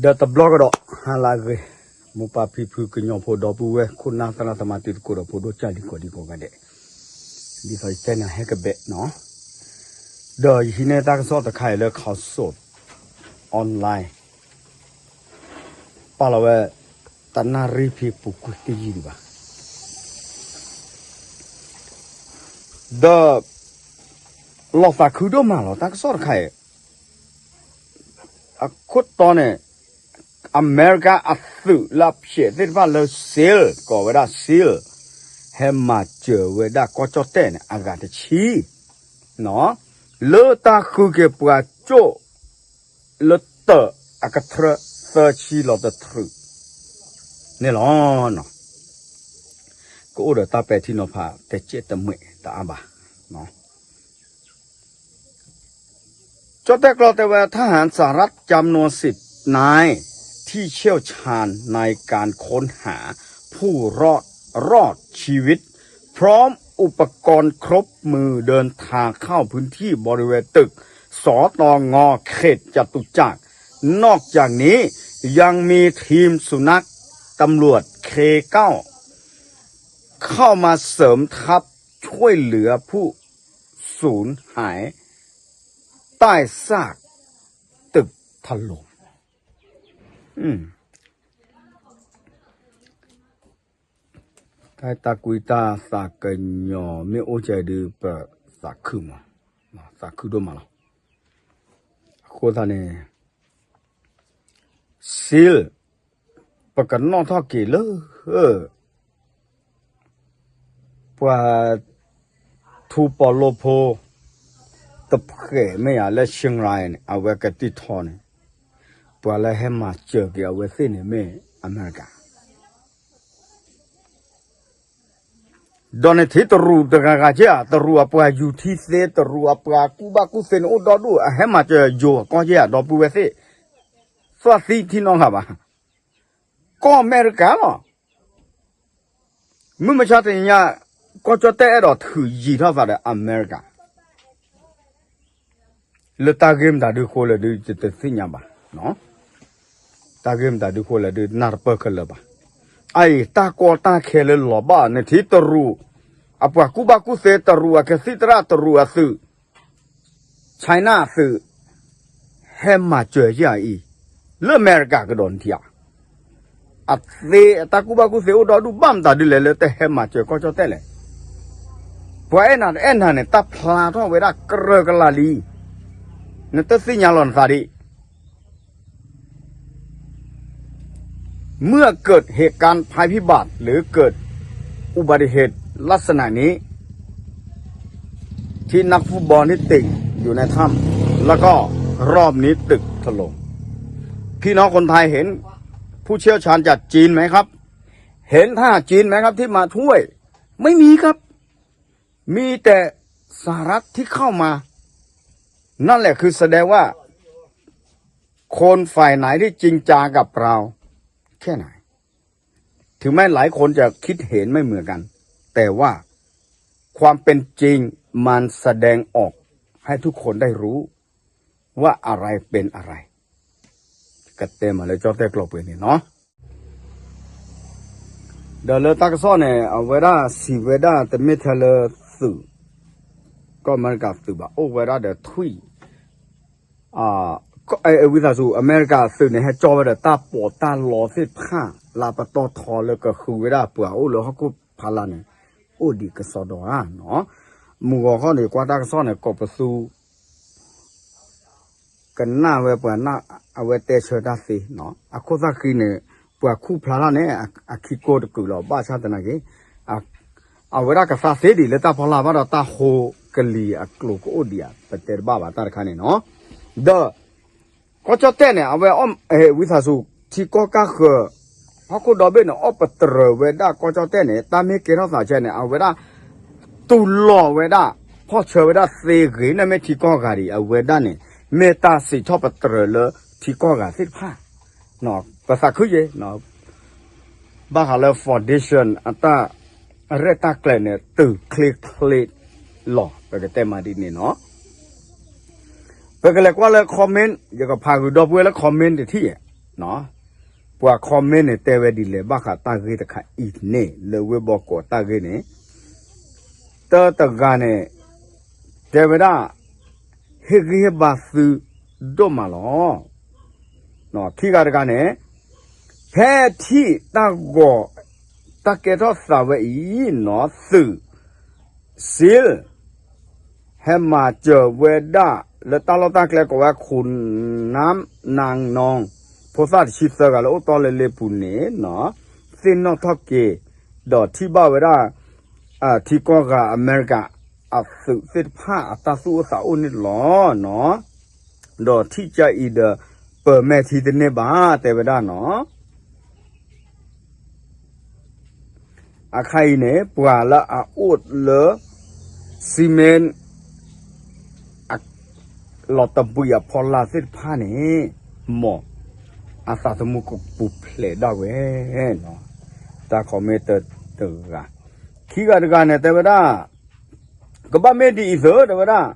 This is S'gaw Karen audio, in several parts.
ဒီးတဘျီကဒီး ဟါလၢအဂ့ၤ, မိၢ်ပၢ်ဖံဖုကညီဖိဒီပုၢ်ဝဲၢ် ခိၣ်နၢ်သရၣ်သမါတံၤသကိးဒီးဖိဒိၣ်ကၢ်လံၤကိးဒံကိးဂၤဒဲး, ဒ်သိးယတဲနၤဟဲကဘဲးနီၤ, ဒီးယဟံးန့ၢ်တၢ်ကစီၣ်တခါအံၤလၢ Khaosod Online ပာ်လီၤဝဲ တနၣ်ရံၣ်ဖဲပူၤကွံာ်တယံာ်ဒံးဘၣ်. ဒီး လီၤသးခုဒိၣ်မးလီၤ တၢ်ကစီၣ်တခါအံၤ အခိၣ်တီန့ၣ် အမဲရကၤအသုးလၢအဖျဲးသ့ၣ်တဖၣ်လၢ SEAL ကိးဝဲဒၣ် SEAL ဟဲမၤစၢၤဝဲဒၣ်ကီၢ်ကၠီၣ်တဲၣ်န့ၣ် အဂၤတဆံ လၢတၢ်ဃုက့ၤပှၤကၠိၣ် လၢတၢးအကထြၢသၢဆံလီၤတထြူးန့ၣ်လီၤ. ကအိၣ်ဒီးတၢ်ပဲာ်ထံနီၤဖး တဲကဲတမှဲာ်တအါဘၣ်. ကၠီၣ်တဲၣ်ကျိာ်တဲဝဲ ทหารสหรัฐจำนวนสิบนายที่เชี่ยวชาญในการค้นหาผู้รอดรอดชีวิต พร้อมอุปกรณ์ครบมือเดินทางเข้าพื้นที่บริเวณตึก สตง เขตจตุจักร นอกจากนี้ยังมีทีมสุนัขตำรวจ เคเก้า เข้ามาเสริมทัพช่วยเหลือผู้สูญหายใต้ซากตึกถล่ม တၢ်ကွံတၢ်သးကညီၤမ့ၢ်အိၣ်ကဲဒုး ပသးခုမး, သးခုဒိၣ်မးလီၤ. အဃိသတးန့ၣ် SEAL ပကနီၣ်ထီၣ်က့ၤလၢ ပှၤထူပီၤလိဖိ တဖျဲးမ့ၢ်ယၤလၢ ရှ့ၣ်ရၣ်န့ၣ် အဝဲကတံၢ်ထီန့ၣ် ပှၤလၢဟဲမၤစၢၤက့ၤအဝဲသ့ၣ်န့ၣ်မ့ၢ်အမဲရကၤ ဒီးန့ၣ်ထံၣ်တရူးတဂၤဂၤက့ဧါ, တရူးအပှၤယူၤထံသ့, တရူးအပှၤကူၣ်ဘၣ်ကူၣ်သ့န့ၣ် အိၣ်ဒီဒူၣ် အဟဲမၤစၢၤယိၤအကီၢ်က့ဧါ, ဒီပုၢ်ဝဲၢ်သ့ၣ်, သွၣ်သံထံနီတဂၤဘၣ်. ကီၢ်အမဲရကၤလီၤ. မုၢ်မဆါတနံၤညါ ကီၢ်ကၠီၣ်တဲၣ်အဲၣ်ဒိးထုးယံာ်ထီၣ်သးဒီးအမဲရကၤ လၢတၢ်ဂ့ၢ်မတၤဒုးဃိလဲၣ်ဒုး ယတသ့ၣ်ညါဘၣ်. တၢ်ဂ့ၢ်မတၤဒုးဃိလဲၣ်ဒုး နၢ်တပၢၢ်ခဲလၢာ်ဘၣ်. အအံၤ တၢ်ကီတၢ်ခဲလၢလီၤဘၣ်န့ၣ်ထံၣ်တရူး အပှၤကူၣ်ဘၣ်ကူၣ်သ့ တရူးအကသံၣ်သရၣ် တရူးအသုး China အသုး ဟဲမၤစၢၤယၤအံၤ လၢအမဲရကၤကဒီးန့ၣ်ထံၣ်ဧါ. အသ့အတၢ်ကူၣ်ဘၣ်ကူၣ်သ့အိၣ်ဒီဒူၣ် ဘၣ်မတၤဒုးလဲၣ်လၢတဟဲမၤစၢၤကီၢ်ကၠီၣ်တဲၣ်လဲၣ်. ပှၤအဲၣ်နၤတအဲၣ်နၤန့ၣ် တၢ်ဖျါထီၣ်ဝဲဒၣ်ကရၢကလးလံ. နတသ့ၣ်ညါလီၤနသးဒံး เมื่อเกิดเหตุการณ์ภัยพิบัติหรือเกิดอุบัติเหตุลักษณะนี้ ที่นักฟุตบอลที่ติดอยู่ในถ้ำ แล้วก็รอบนี้ตึกถล่ม พี่น้องคนไทยเห็นผู้เชี่ยวชาญจากจีนไหมครับ เห็นทหารจีนไหมครับที่มาช่วย ไม่มีครับ มีแต่สหรัฐที่เข้ามา นั่นแหละคือแสดงว่า คนฝ่ายไหนที่จริงจังกับเราแค่ไหน ถึงแม้หลายคนจะคิดเห็นไม่เหมือนกัน แต่ว่าความเป็นจริงมันแสดงออกให้ทุกคนได้รู้ว่าอะไรเป็นอะไร ကတဲမးလၢကၠီၣ်တဲၣ်ကျိာ်ပှဲၤန့ၣ်နီၤ ဒီးလၢတၢ်ကစီၣ်န့ၣ် အဝဲဒၣ်စံးဝဲဒၣ်တမ့ၢ်ထဲလၢသုး ကီၢ်အမဲရကၤသုးဘၣ် အိၣ်ဝဲဒၣ်ဒီးထွံၣ် ဝံသးစူၤ အမဲရကၤသုးန့ၣ် ဟဲကၠီဝဲဒီးတၢ်ပီးတၢ်လီသ့ၣ်တဖၣ် လၢပတီၢ်ထီလၢကဃုဝဲဒၣ်ပှၤအိၣ်လၢဟီၣ်ခိၣ်ဖးလၢ်န့ၣ် အိၣ်ဒံးကစီဒီဧါနီၤ မုၢ်ဂီၤခီန့ၣ် ကွၢ်တၢ်ကစီၣ်န့ၣ် ကိးပသူ ကနၣ်ဝဲပှၤနၢ် အဝဲတဲဆၢတၢ်သ့နီၤ အခိၣ်သၣ်ဃံန့ၣ် ပှၤခူၣ်ဖျါထီၣ်န့ၣ် အခံကိၢ်တကုာ်လီၤ ဘၣ်ဆၣ်သနာ်က့ အဝဲဒၣ်ကသးသ့ဒံးလၢတၢ်ဖီလာ်ဘၣ်ဒီးတၢ်ဟိကလံၤအကျိၤကအိၣ်ဒံးဧါ ပတဲတဘၣ်ဘၣ်တၢ်တခါန့ၣ်နီၤ ဒီး ကီၢ်ကၠီၣ်တဲၣ်န့ၣ် အဝဲအီၣ် ဝံသးစူၤ ထံကီၢ်ကၢ်ဃၢၤ ဟီၣ်ခိၣ်ဒီဘ့ၣ်န့ၣ် အီၣ်ပတြၢၤဝဲဒၣ်ကီၢ်ကၠီၣ်တဲၣ်န့ၣ် တၢ်မ့ၢ်ကဲထီၣ်သးဆဲန့ၣ် အဝဲဒၣ် တူၢ်လိာ်ဝဲဒၣ် ဖီၣ်ဆၢဝဲဒၣ်သ့ဂ့ၤန့ၣ်မ့ၢ်ထံကီၢ်ဂၤဒံး အဝဲဒၣ်န့ၣ် မ့ၢ်တၢ်စံးထီၣ်ပတြၢၤလၢထံကီၢ်ဂၤသ့ၣ်တဖၣ် ပသးခုယဲ ဘၣ်ဃးလၢ foundation အတၢ်ရဲၣ်တၢ်ကျဲၤန့ၣ် တုၤချ့ချ့လီၤ ပကတဲမးဒ်န့ၣ်နီၤ ပကလဲၤကွၢ်လၢ comment ယကဖးဂုာ်ဒီပုၢ်ဝဲၢ်လၢ comment တထံၣ် ပှၤ comment န့ၣ် တဲဝဲဒ်လဲၣ် ဘၣ်ဃးတၢ်ဂ့ၢ်တခါအံၤန့ၣ် လၢဝ့ၢ်ဘီကီးတၢ်ဂ့ၢ်န့ၣ် တၢတဂၤန့ၣ် တဲဝဲဒၣ် ဟ့ၣ်ဂံၢ်ဟ့ၣ်ဘါသုဒိၣ်မးလီၤ. ခံဂၤတဂၤန့ၣ် ဖဲထံၣ်တၢ်ဂီၤ တၢ်ကဲထီၣ်သးဝဲအံၤနီၤ သုး စ့လ် ဟဲမၤစၢၤဝဲဒၣ် လၢတၢ်လီၢ်တၢ်ကျဲကိးဝဲ ခိၣ်နၢမ် နၢ်နီၣ် ဖိသၣ်တဆံသၢဂၤလၢအိၣ်တီၢ်လၢလ့ပူၤန့ၣ်နီၤ သ့ၣ်နီၣ်ထီၣ်က့ၤ ဒီးထံၣ်ဘၣ်ဝဲဒၣ် ထံကီၢ်ဂၤအမဲရကၤ အသုးသ့ၣ်တဖၣ်အတၢ်သူၣ်အိၣ်သးအိၣ်န့ၣ်လီၤနီၤ. ဒီးထံၣ်ကါအံၤဒီး ပၢၤမဲာ်ထံတန့ၢ်ဘၣ် တဲဝဲဒၣ်နီၤ. အခါအံၤန့ၣ် ပှၤလၢအအိၣ်လၢ စံမ့ၣ် လီၤတဘှံးအဖီလာ်သ့ၣ်တဖၣ်န့ၣ် မ်အသးသမူကပူၤဖျဲးဒၣ်ဝဲနီၤ. တၢ် comment တဂၤ, ခံဂၤတဂၤန့ၣ် တဲဝဲဒၣ် ကဘၣ်မ့ၢ်ဒ်အံၤသ့ တဲဝဲဒၣ်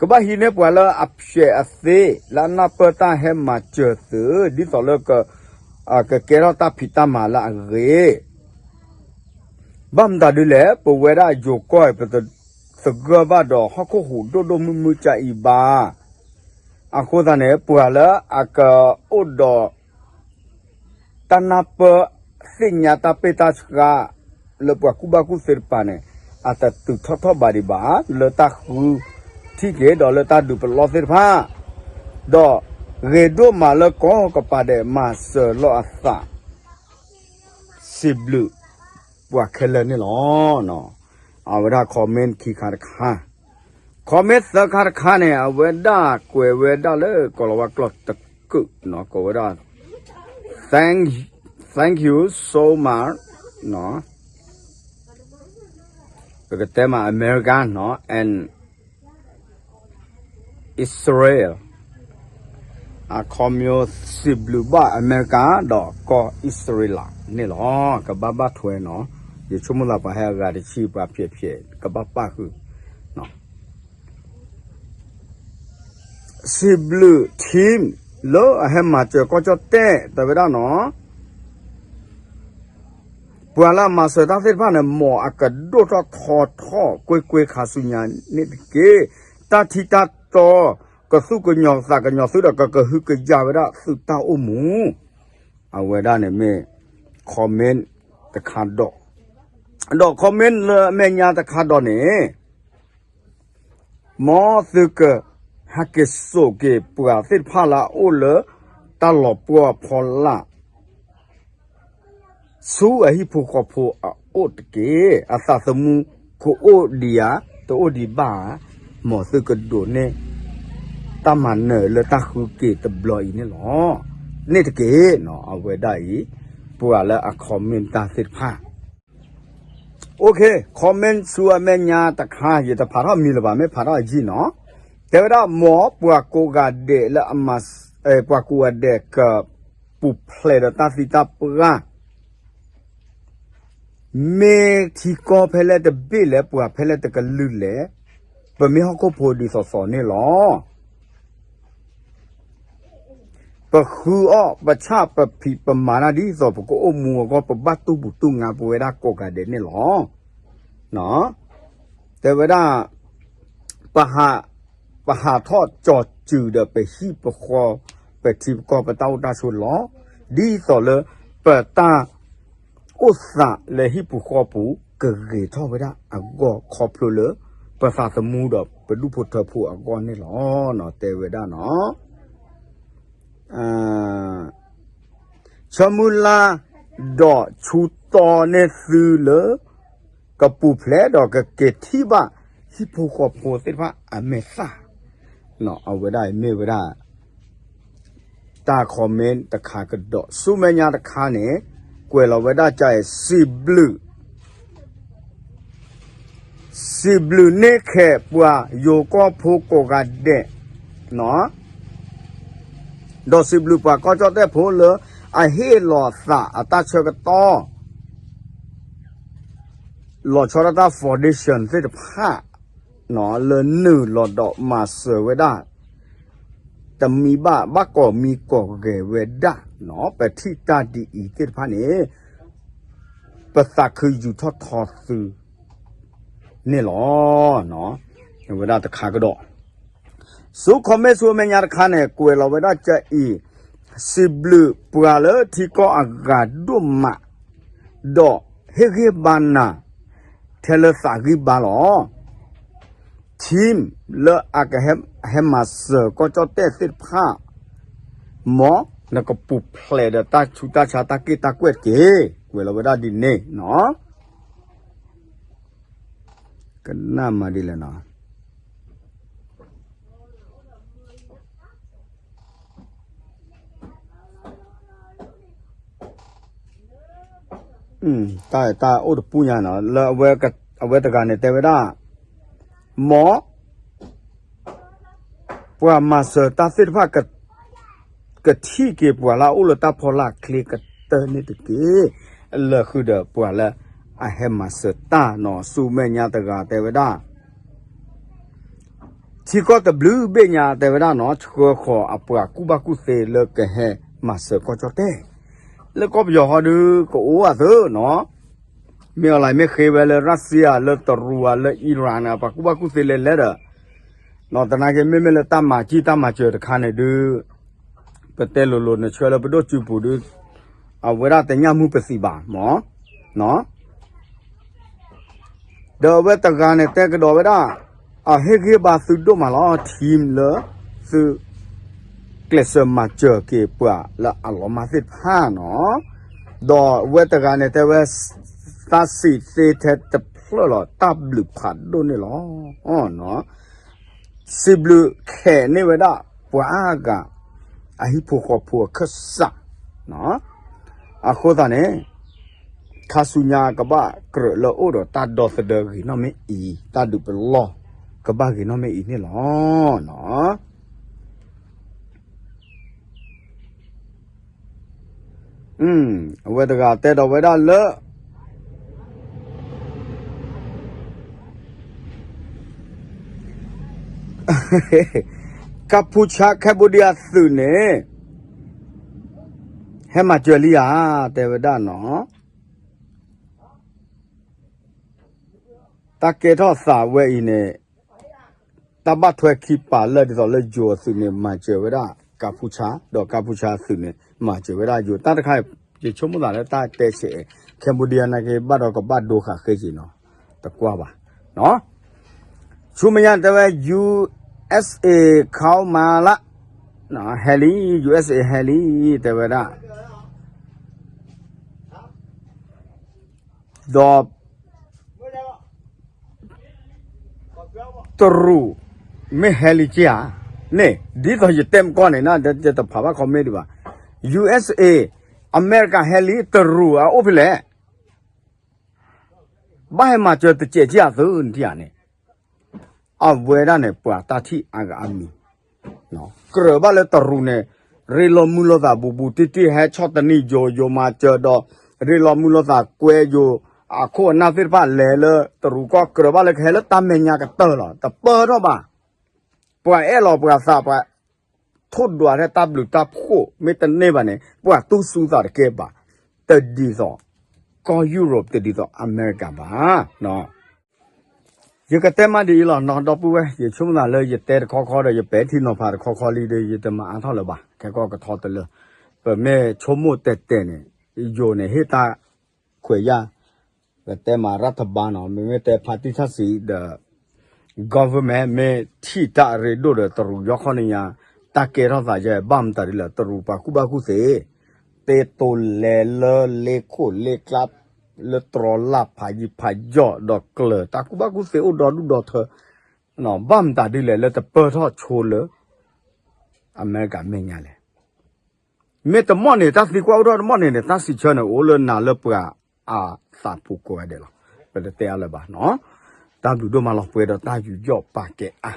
ကဘၣ်ဟံးန့ၢ်ပှၤလၢအဖျဲးအသ့ လၢအနၢ်ပၢၢ်တၢ်ဟဲမၤစၢၤသုး ဒ်သိးလၢ ကကဲထီၣ်တၢ်ဖံးတၢ်မၤလၢအဂ့ၤ ဘၣ်မတၤဒ်လဲၣ် ပဝဲဒၣ်ယိၤကီၢ် ပတသဂၢၢ်ဘၣ်ဒီးဟီၣ်ခိၣ်ဟူးဒိၣ်ဒိၣ်မုၢ်မုၢ်ကါအံၤဘၣ်. အဃိသတးန့ၣ် ပှၤလၢအကအိၣ်ဒီး တၢ်နၢ်ပၢၢ်သ့ၣ်ညါတၢ်ပ့ၢ်တၢ်ဆှါ လၢပှၤကူၣ်ဘၣ်ကူၣ်သ့တကပၤန့ၣ် အတတုၤထီၣ်ထီၣ်ဘးဒံးဘၣ် လၢတၢ်ဃုထံၣ်က့ၤဒီးလၢတၢ်ဒုးပလီၢ်သ့ၣ်တဖၣ်, ဒီးဂ့ၤဒိၣ်မးလၢကီၢ်ကပၤဒဲးမၤစၢၤလီၤအသး စံးဘျုးပှၤခဲလၢာ်န့ၣ်လီၤ. အဝဲဒၣ် comment ခံခါတခါ, comment သၢခါတခါန့ၣ် အဝဲဒၣ်ကွဲးဝဲဒၣ်လၢ ကိၤလၤဝါကျိာ်တကုာ်နီၤ ကိးဝဲဒၣ် thank thank you so much နီၤ, ပကတဲမး America နီၤ and Israel အခီပညီ စံးဘျုးဘၣ်အမဲရကၤ ဒီးကီၢ်အံၣ်စရ့လးန့ၣ်လီၤ. ကဘၣ်ဘၣ်ထွဲနီၤ, ယဆိကမိၣ်သးပှၤဟဲအဂၤတဆံ ပှၤဖျဲးဖျဲး ကဘၣ်ပၣ်ဃုာ် စံးဘျုး team လၢအဟဲမၤစၢၤကီၢ်ကၠီၣ်တဲၣ် တဲဝဲဒၣ်နီၤ ပှၤလၢအမၤစၢၤတၢ်သ့ၣ်တဖၣ်န့ၣ် မ်အကဒိၣ်ထီၣ်ထီထီၣ်ကွ့ၢ်ကွ့ၢ်ခါဆူညါန့ၣ်တက့ၢ်. တၢ်ထံတၢ်တီ ကသူၣ်ကညီၤသးကညီၤသုဒီး ကကဟုကယာ်ဝဲဒၣ်သုတၢ်အိၣ်မူ, အဝဲဒၣ်န့ၣ်မ့ၢ် comment တခါဒီး, ဒီး comment လၢအမဲာ်ညါတခါဒီးန့ၣ် မ်သုကဟဲက့ၤစိာ်က့ၤပှၤသ့ၣ်တဖၣ်လၢအအိၣ်လၢ တၢ်လီၤပှီၢ်အဖီလာ် ဆူအဟံၣ်ဖိဃီဖိအအိၣ်တက့ၢ်. အသးသမူကအိၣ်ဒံးဧါ, တအိၣ်ဒံးဘၣ်ဧါ, မ်သုကဒိးန့ၢ် တၢ်မၤနၢၤလၢတၢ်ဃုက့ၤတဘျီအံၤန့ၣ်လီၤ. န့ၣ်တက့ၢ်နီၤ အဝဲဒၣ်အံၤ ပှၤလၢအ comment တၢ်သ့ၣ်တဖၣ် OK, comment ဆူအမဲာ်ညါတခါ ယတဖးထီၣ်မံၤလၢၤဘၣ် မ့ၢ်ဖးထီၣ်အယံာ်နီၤ, တဲဝဲဒၣ် မ်ပှၤကိးဂၤဒဲးလၢအမၤ, ပှၤကိးဂၤဒဲးကပူၤဖျဲးဒီးတၢ်သံတၢ်ပှၢ် မ့ၢ်ထံကီၢ်ဖဲလဲၣ်တဘ့ၣ်လဲၣ် ပှၤဖဲလဲၣ်တကလုာ်လဲၣ်, ပမ့ၢ်ဟီၣ်ခိၣ်ဖိဒ်သိးသိးန့ၣ်လီၤ. ပဃုအီၣ်ပဆၣ်ပဖံးပမၤတၢ်ဒ်သိးပကအိၣ်မူအဂီၢ် ပဘၣ်တူၢ်ပူၤတူၢ်ငါပဝဲဒၣ်ကိးဂၤဒဲးန့ၣ်လီၤ. တဲဝဲဒၣ် ပဟး, ပဟးထီၣ်ကၠီၤစုၤဒီးပဟံၣ်ပဃီ, ပထံပကီၢ်ပတၢ်အိၣ်တၢ်ဆိးလီၤ. ဒ်သိးလၢပတၢ်အိၣ်သးလၢဟံၣ်ပူၤဃီပူၤ ကဂ့ၤထီၣ်ဝဲဒၣ်အဂီၢ် ခီဖျိလၢ ပသးသမူဒီးပဒူၣ်ဖိထၢဖိအဂီၢ်န့ၣ်လီၤ. တဲဝဲဒၣ်နီၤ ဆၢမုၢ်လၢ် ဒီးဆူတီန့ၢ်သုလၢ ကပူၤဖျဲးဒီးကက့ၤထံၣ်ဘၣ်ဟံၣ်ဖိဃီဖိသ့ၣ်တဖၣ်အမဲာ်သၣ်, အဝဲဒၣ်အံၤမ့ၢ်ဝဲဒၣ် တၢ် comment တခါကဒီး ဆူမဲာ်ညါတခါန့ၣ် ကွဲးလီၤဝဲဒၣ်ကါအံၤ စံးဘျုး စံးဘျုးန့ၢ်ခဲးပှၤယိၤကီၢ်ဖိကိးဂၤဒဲး, ဒီးစံးဘျုးပှၤကီၢ်ကၠီၣ်တဲၣ်ဖိလၢအဟ့ၣ်လီၤသးအတၢ်ဆၢကတီၢ် လီၤဆီဒၣ်တၢ် foundation သ့ၣ်တဖၣ် လၢနုာ်လီၤဒီးမၤစၢၤဝဲဒၣ် တမံၤဘၣ် ဘၣ်ကိးမံၤကိးဂၤဝဲဒၣ် ပထံၣ်တၢ်ဒ်အံၤသ့ၣ်တဖၣ်န့ၣ် ပသးခုယူၤထီၣ်ထီသုန့ၣ်လီၤ. ဝဲဒၣ်တခါကဒီး ဆူ comment ဆူအမဲာ်ညါတခါန့ၣ် ကွဲးလီၤဝဲဒၣ်ကအံၤ, စံးဘျုးပှၤလၢထံကီၢ်အဂၤဒိၣ်မး ဒီးဟ့ၣ်ဂံၢ်ဘါနၤ ထဲလၢသးဂံၢ်ဘါလီၤ. ထံ လၢအကဟဲမၤစၢၤကီၢ်ကၠီၣ်တဲၣ်သ့ၣ်တဖၣ် မ်နကပူၤဖျဲးဒီးတၢ်ဆူးတၢ်ဆါတၢ်က့ၣ်တၢ်ကွဲၢ်တက့ၢ်. ကွဲးလီၤဝဲဒၣ်ဒ်န့ၣ်နီၤ. ကနၣ်မၤဒ်လဲၣ်နီၤ. တၢ်အိၣ်တပူၤညါနီၤ လၢအဝဲတဂၤန့ၣ်တဲဝဲဒၣ်, မ် ပှၤမၤစၢၤတၢ်သ့ၣ်တဖၣ် ကထံၣ်က့ၤပှၤလၢအအိၣ်လၢတၢ်ဖီလာ်ချ့ကတၢၢ်န့ၣ်တက့ၢ်. လၢဃုာ်ဒီးပှၤလၢအဟဲမၤစၢၤတၢ်နီၤ ဆူမဲာ်ညါတဂၤတဲဝဲဒၣ် ထံကီၢ်တဘျုးဘ့ၣ်ညါတဲဝဲဒၣ်နီၤ ဆှၢဃီၤအပှၤကူၣ်ဘၣ်ကူၣ်သ့လၢကဟဲမၤစၢၤကီၢ်ကၠီၣ်တဲၣ် လၢကီၢ်ပယီၤဟီဒုးကအိၣ်အသးနီၤ. မ့ၢ်အီၤလၢမ့ၢ်ဃ့ဝဲလၢ Russia လၢတရူးဧါ လၢ Iran န့ၣ် ပှၤကူၣ်ဘၣ်ကူၣ်သ့လဲၤလဲၤဒီး သနာ်က့မ့မ့ၢ်လၢတၢ်မၤစၢၤတၢ်မၤစၢၤတခါန့ၣ်ဒုး ပတဲလိၤလိၤနဆှၢလၢပဒိၣ်စုပူၤဒုး အဝဲဒၣ်တညၣ်မုၢ်ပသံးဘၣ်မၢ်. ဒီးအဝဲတဂၤန့ၣ်တဲကဒီးဝဲဒၣ်, အဟ့ၣ်ဂံၢ်ဘါသုဒိၣ်မးလီၤ ထံလၢသု ကျဲးစၢးမၤစၢၤက့ၤပှၤလၢအလီၤမၢ်သ့ၣ်တဖၣ်နီၤ. ဒီးအဝဲတဂၤန့ၣ်တဲဝဲ, သးစံးသ့ထဲတဖျၢၣ်လီၤ တၢ်ဘျုးဖးဒိၣ်န့ၣ်လီၤ. စံးဘျုးခဲန့ၢ်ဝဲဒၣ်ပှၤအါဂၤ အဟံၣ်ဖိဃီဖိအခၢၣ်စး, အဃိသတးန့ၣ် ခါဆူညါကဘၣ်ကြၢးလၢအိၣ်ဒီးတၢ်ဒီသဒၢဂ့ၤနီၣ်မ့ၢ်အံၤ တၢ်ဒုးပလီၢ်ကဘၣ်ဂ့ၤနီၣ်မ့ၢ်အံၤန့ၣ်လီၤ. အဝဲတဂၤတဲဒီးဝဲဒၣ်လၢ ကၢ်ဖူဆါ Cambodia သုးန့ၣ် ဟဲမၤစၢၤလံဧါ တဲဝဲဒၣ်နီၤ. တၢ်ကဲထီၣ်သးဝဲအံၤန့ၣ် တၢ်ဘၣ်ထွဲခံပာ်လၢဒ်သိးလၢယိၤအသုးန့ၣ် မၤစၢၤဝဲဒၣ်ကၢ်ဖူဆါ ဒီးကၢ်ဖူဆါအသုးန့ၣ် မၤစၢၤဝဲဒၣ်ယိၤ တၢ်တခါအံၤ ယဆိကမိၣ်သးလၢတၢ်တဲဆဲး Cambodia နာ်က့ ဘၣ်ဒီးကဘၣ်ဒိဃာ်ဃ့က့ၤနီၤ တကွၢ်ဘၣ် ဆူမဲာ်ညါတဲဝဲ ယူႇအ့ၣ်စ်အ့ ခီမၤလၢ ဟဲလံ ယူႇအ့ၣ်စ်အ့ ဟဲလံ တဲဝဲဒၣ် ဒီး တရူး မ့ၢ်ဟဲလံက့ဧါန့ၣ် ဒ်သိးယတဲမကီၢ်န့ၣ် ယတဖးဘၣ် comment ဒံးဘၣ်. ယူႇအ့ၣ်စ်အ့ အမဲရကၤဟဲလံ တရူးအအိၣ်ဖဲလဲၣ် ဘၣ်ဟဲမၤစၢၤတစဲးက့ဧါသုနထံၣ်ဧါန့ၣ် အဝဲဒၣ်န့ၣ် ပှၤတၢ်ထံၣ်အါဂၤအါမံၤ ကြၢးဘၣ်လၢတရူးန့ၣ် ရ့လိာ်မုာ်လိာ်သးဘူးဘူးတံၢ်တံၢ် ဟဲဆီၣ်သနံးယိၤ ယိၤမၤစၢၤဒီး ရ့လိာ်မုာ်လိာ်သးကွဲယိၤ အခိၣ်အနၢ်သ့ၣ်တဖၣ်လဲၤလၢတရူးကီၢ် ကြၢးဘၣ်လၢကဟဲလၢတၢ်မဲာ်ညါကတၢၢ်လီၤ တပၢၢ်ထီၣ်ဘၣ်. ပှၤအဲၣ်လီၤပှၤသးပှၤ ထိၣ်ဒွးထဲတၢ်ဘျုးတၢ်ဖှိၣ် မ့ၢ်တန့ၢ်ဘၣ်န့ၣ် ပှၤတူၢ်စူၤသးတကဲဘၣ် တဒ်သိး ကီၢ်ယူရိး တဒ်သိးအမဲရကၤဘၣ်. ယကတဲမးဒ်အံၤလီၤ နီၢ်ဒီပုၢ်ဝဲၢ် ယဆိကမိၣ်သးလၢယတဲတခီခီဒီး ယပဲာ်ထံနီၤဖးတခီခီလံဒီး ယတမၤအါထီၣ်လၢၤဘၣ် ခဲကီၢ်ကထီတလၢ ပမ့ၢ်ဆိကမိၣ်တဲာ်တဲာ်န့ၣ် ယိၤန့ၣ်ဟ့ၣ်တၢ်ခွဲးယာ် ပတဲမၤရၢ်ထဘါနီၤ မ့မ့ၢ်တဲဖါတံၢ်ထၣ်စံးဒီး government မ့ၢ်ထံၣ်တၢ်အရ့ဒိၣ်ဒီးတရူးယီခီၣ်န့ၣ်ညါ တၢ်ကဲထီၣ်သးယဲ ဘၣ်မတၤဒ်လဲၣ် တရူးပှၤကူၣ်ဘၣ်ကူၣ်သ့ တ့တိၤလဲၤလၢလ့ခိၣ်လ့ကျါ လၢတြီလၢ်ဖးယံၤဖးယီၣ်ဒီးကျၢၤ တၢ်ကူၣ်ဘၣ်ကူၣ်သ့အိၣ်ဒီဒူၣ်ဒီထၢ ဘၣ်မတၤဒ်လဲၣ်လၢတပၢၢ်ထီၣ်ဆိလၢ အမဲရကၤမဲာ်ညါလဲၣ်. မ့ၢ်တမီၢ်န့ၣ် တၢ်သံကွၢ်အိၣ်ထီၣ်တမီၢ်န့ၣ်န့ၣ် တၢ်စံးဆၢန့ၣ် အိၣ်လၢနၤလၢပှၤအသးပူၤကိးဂၤဒဲးလီၤ. ပတတဲအါလၢၤဘၣ်နီၤ. တၢ်ဘျုးဒိၣ်မးလီၤ ပှဲၤဒီးတၢ်ယူးယီၣ်ပာ်ကဲအါ